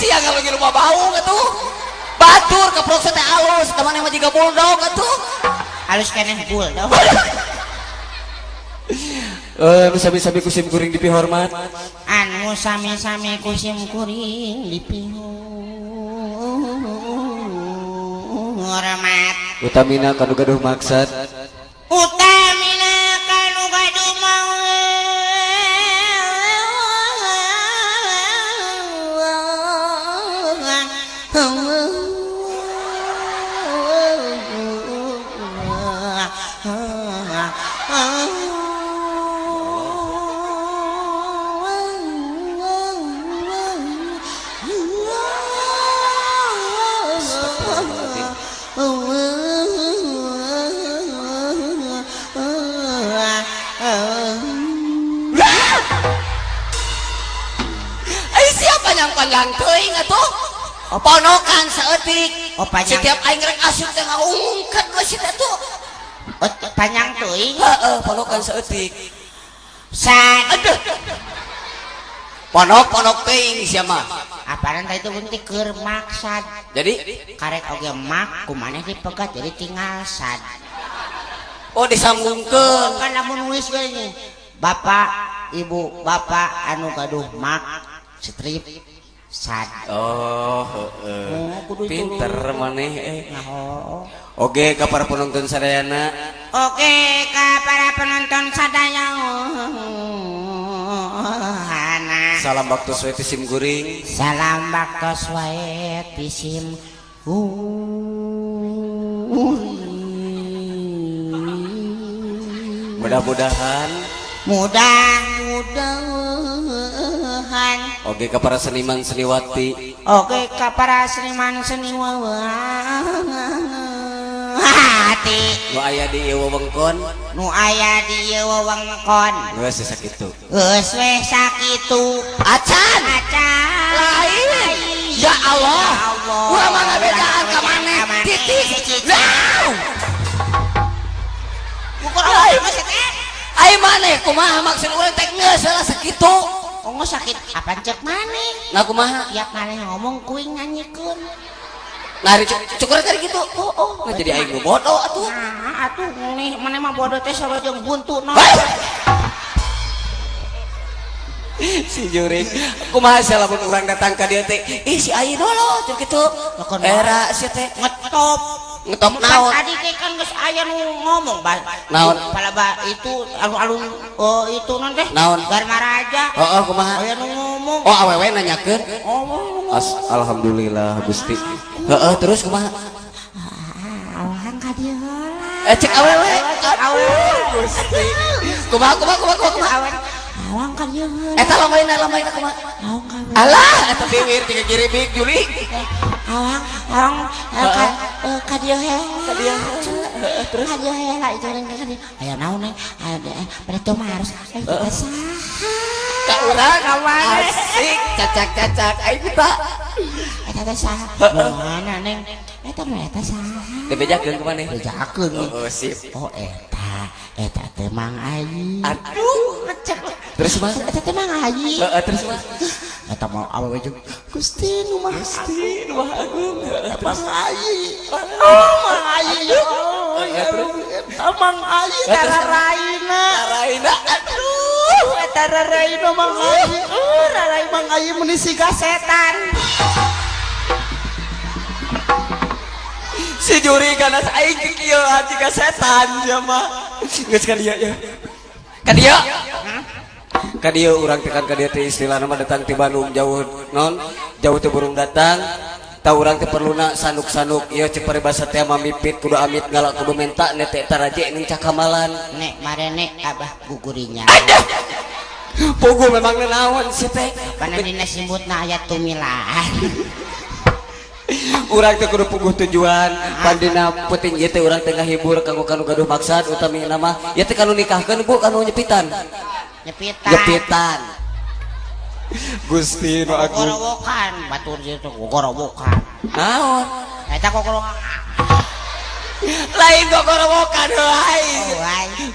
Sia ngalungi lumba baung atuh. Batur keprok teh alus, ka maneh mah jiga bulldog atuh. Alus keneh bulldog. Nu sami-sami ku sim kuring dipihormat. Anu sami-sami ku sim kuring dipihormat. Utamina kanu gaduh maksad. Utamina kanu gaduh panjang teuing atuh. Ponokan saeutik. Oh, panjang. Setiap aing rek asup teh ngaungkeun we si teh tuh. Oh, panjang teuing. Heeh, ponokan saeutik. Sad. Aduh. Ponok-ponok teuing sia mah. Apaan teh itu teh keur maksad. Jadi karek oge mak kumaneh dipegat jadi tinggal sad. Oh, disambungkeun. Oh, kan lamun nulis we nya. Bapak, ibu, bapak anu gaduh mak strip sad. Oh, heeh. Oh, pinter maneh eh. Oke ka para penonton sadayana. Oke ka para penonton sadayana. Salam baktos wae ti sim kuring. Salam baktos wae ti sim kuring. Mudah-mudahan mudah-mudahan. Oke ka para seniman seniwati. Oke ka para seniman seniwati. Nu aya di ieu wewengkon. Nu aya di ieu wewengkon. Geus sakitu. Geus we sakitu. Acan. Acan. Lain. Ya Allah. Urang mah ngabejaan ka maneh. Titik. Nah. Ukur urang mah teh. Ai maneh kumaha maksud urang teh geus lah sakitu. Oh sakit apa cek maneh? Nah kumaha? Tiap maneh ngomong kuing nyanyikeun. Nah cukur tadi gitu. Oh, oh. Nah, jadi aing nu bodoh atuh. Nah, atuh nih maneh mah bodoh teh sarua jeung buntu no. Si juring kumaha sia lamun urang datang ka dieu teh? Ih si Ayi dolo cek kitu. Era sia teh ngetop. Ngetop naon? Tadi teh kan geus aya nu ngomong naon? Palaba itu alun-alun oh itu non teh. Naon? Darmaraja. Heeh, kumaha? Aya nu ngomong. Oh, awewe nanyakeun. Oh. Alhamdulillah Gusti. Heeh, terus kumaha? Awang ka dieu heula. Cek awewe. Cek awewe Gusti. Kumaha kumaha kumaha kumaha? Awang ka dieu heula. Eta lamaina lamaina kumaha? Awang ka. Alah, eta biwir tiga kiribik Juli. Awang, awang ka dieu heula. Ka dieu heula. Terus ka dieu heula itu neng ka dieu. Aya naon neng? Pada teu harus aya saha. Ka urang ka maneh. Asik cacak-cacak aing kita. Eta teh saha? Mana neng? Eta mah eta saha? Dibejakeun ka maneh? Bejakeun. Oh, sip. Oh, eta. Eta teh Mang Ayi. Aduh, ngecek. Terus mah? Eta teh Mang Ayi. Heeh, terus mah? Eta mah awewe jeung Gusti nu Maha Gusti nu Maha Agung. Mang Ayi. Oh, Mang Ayi. Oh, eta Mang Ayi tararaina. Tararaina. Aduh, eta raraina Mang Ayi. Oh, rarai Mang Ayi meuni siga setan. Si juri kana aing kieu jiga setan sia mah. Geus ka dieu ya. Ka dieu. Ka dieu urang tekan ka dieu teh istilahna mah datang ti Bandung jauh non, jauh teh burung datang. Ta urang teh perluna sanuk-sanuk ieu cek paribasa teh mamipit kudu amit ngala kudu menta nete taraje ning cakamalan. Nek marene abah gugurinya. Aduh. Pugu memang naon si teh. Pana dina simbutna aya tumilan. Urang teh kudu puguh tujuan pandina penting ieu teh urang teh ngahibur kanggo kanu gaduh maksad utamina mah ieu teh kanu nikahkeun Bu kanu nyepitan. Nyepitan. Nyepitan. Gusti nu agung. Gogorowokan batur ieu teh gogorowokan. Naon? Eta gogorowokan. Lain gogorowokan heuh.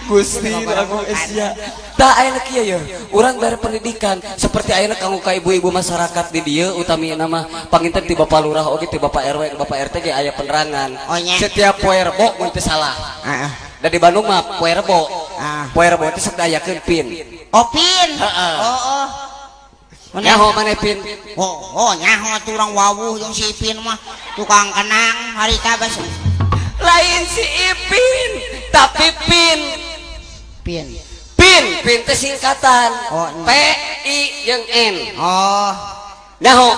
Gusti Agung Asia. Tah ayeuna kieu ye, urang bare pendidikan seperti ayeuna kanggo ka ibu-ibu masyarakat di dieu utami nama panginten ti Bapak Lurah oge ti Bapak RW, Bapak RT ge aya penerangan. Oh, nya. Setiap poe Rebo mun teu salah. Heeh. Da di Bandung mah poe Rebo. Ah. Poe Rebo teh sok diayakeun PIN. Oh, PIN. Heeh. Oh, oh. Nyaho maneh PIN? Oh, oh nyaho atuh urang wawuh jeung si Ipin mah tukang kenang harita bas. Lain si Ipin, tapi PIN. Pin. PIN, PIN teh singkatan. Oh, P I jeung N. Oh. Nyaho.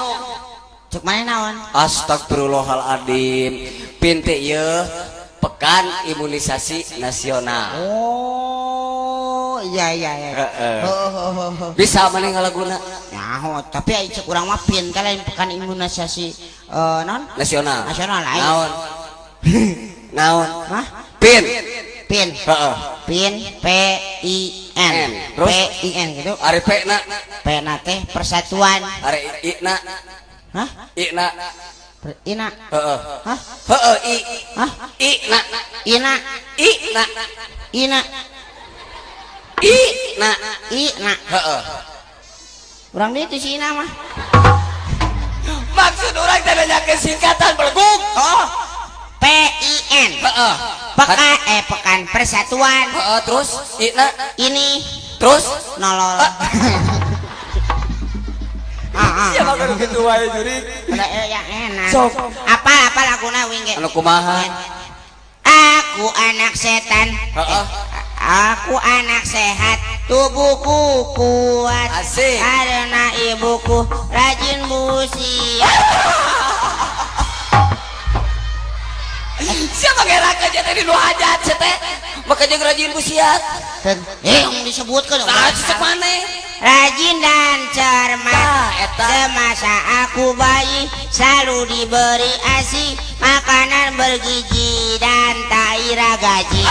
Cek maneh naon? Astagfirullahaladzim. PIN teh ieu Pekan Imunisasi Nasional. Oh, iya iya iya. Heeh. Heeh. Bisa maneh ngalaguna? Nyaho, tapi ai cek urang mah PIN teh lain Pekan Imunisasi naon? Nasional. Nasional lain. Naon? Naon? Hah? PIN. PIN. Heeh. PIN P I N. Terus? P I N gitu. Ari P na. P na teh persatuan. Ari I na. Hah? I na. I na. Heeh. Hah? Heeh I. Hah? I na. I na. I na. I na. I na. I na. Heeh. Urang dieu teh si Ina mah. Maksud urang teh nanyakeun singkatan belegug. Oh. P I N. Heeh. Peka pekan persatuan. Heeh, terus I na. Ini. Terus nolol. Siapa kudu kitu wae jurig. Udah yang enak. Sok. Apa laguna wing ge? Anu kumaha? Aku anak setan. Heeh. Aku anak sehat, tubuhku kuat. Asik. Karena ibuku rajin busiat. Siapa ngerak aja tadi nu hajat teh? Maka jeung rajin busiat. Yang disebutkan. Nah, cek maneh. Rajin dan cermat. Nah, semasa aku bayi selalu diberi ASI, makanan bergizi dan taira gaji.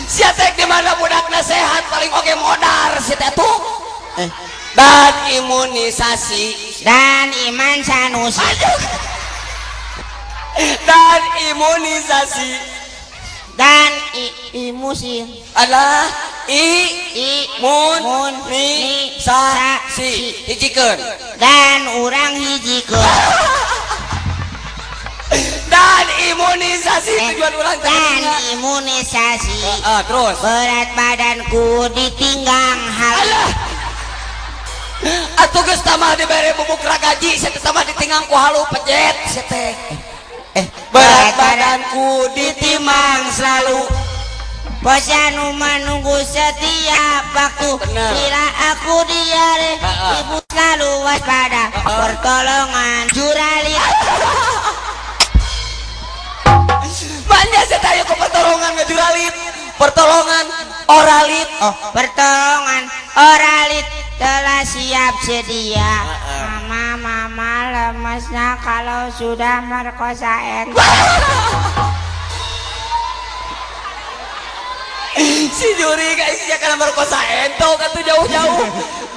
Sia teh di mana budakna sehat paling oge modar si teh tuh. Dan imunisasi dan iman sanusi. Dan imunisasi dan imusi adalah i mun ni sa si hijikeun dan urang hijikeun dan imunisasi tujuan urang dan imunisasi terus berat badanku ditinggang hal. Alah atuh geus tambah dibere bubuk ragaji sia teh tambah ditinggang ku halu pejet sia teh. Berat badanku ditimbang selalu. Posyandu menunggu setiap waktu. Bila aku diare, ibu selalu waspada. Pertolongan jurali. Banyak saya tanya ke pertolongan ngejuralit. Pertolongan oralit. Oh, pertolongan oralit telah siap sedia. Mama, mama lemesnya kalau sudah merkosa ente. Si juri guys ya karena merkosa ento kan tuh jauh-jauh.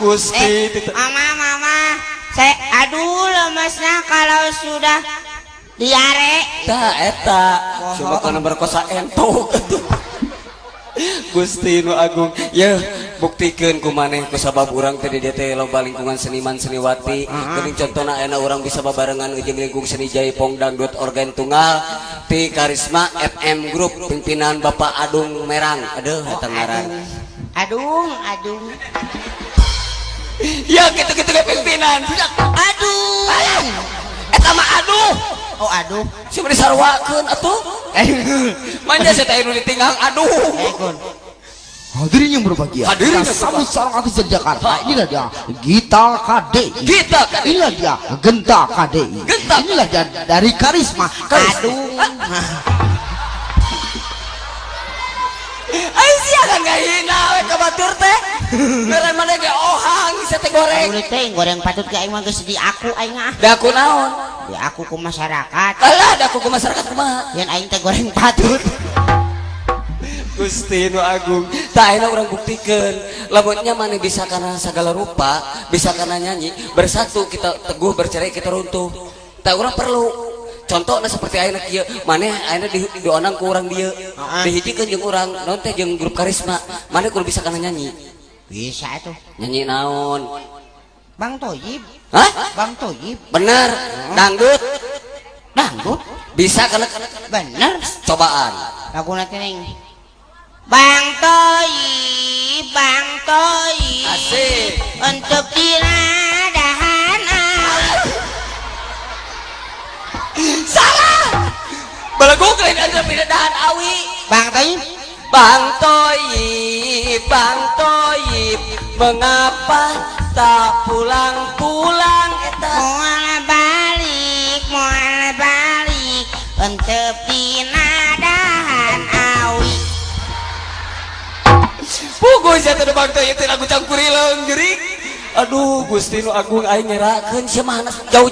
Gusti. Mama, mama, saya aduh lemesnya kalau sudah diare. Tah eta, cuma karena merkosa ento tuh. Gusti nu agung ya buktikeun ku maneh ku sabab urang teh di dieu teh loba lingkungan seniman seniwati geuning contona ayeuna urang bisa babarengan jeung lingkung seni jaipong dangdut organ tunggal ti Karisma FM Group pimpinan Bapak Adung Merang. Aduh eta ngaran Adung Adung ya kitu-kitu ge pimpinan aduh eta mah aduh. Oh aduh si beri sarwakeun atuh manja saya teh nu ditinggang aduh. Hadirin yang berbahagia, hadirin kita sambut seorang artis dari Jakarta. Inilah dia Gita KDI. Gita KDI. Inilah dia Genta KDI. Genta. Inilah dia dari Karisma. Aduh. Ai sia kan ngahina we ka batur teh. Ngaran maneh ge ohang sia teh goreng. Kulit teh goreng patut ge aing mah geus di aku aing ah. Da aku naon? Di aku ku masyarakat. Alah da aku ku masyarakat kumaha? Yen aing teh goreng patut. Gusti nu agung. Tah ayeuna urang buktikeun lamunnya maneh bisa kana sagala rupa, bisa kana nyanyi, bersatu kita teguh, bercerai kita runtuh. Tah urang perlu. Contohna seperti ayeuna kieu, maneh ayeuna diondang ku urang dieu. Dihijikeun jeung urang naon teh jeung grup Karisma. Maneh kudu bisa kana nyanyi. Bisa tuh. Nyanyi naon? Bang Toyib. Hah? Bang Toyib. Bener. Dangdut. Dangdut. Bisa kana bener. Cobaan. Laguna teh ning. Bang Toyib, Bang Toyib. Asik. Untuk diradahan awi. Salah. Beleguk lain anu dahan awi. Bang Toyib. Bang Toyib, Bang Toyib, mengapa tak pulang-pulang eta? Moal balik, untuk dinadahan awi. Puguh sia teh Bang Toyib teh lagu cangkurileung jurik. Aduh Gusti nu agung aing ngerakeun sia mah jauh.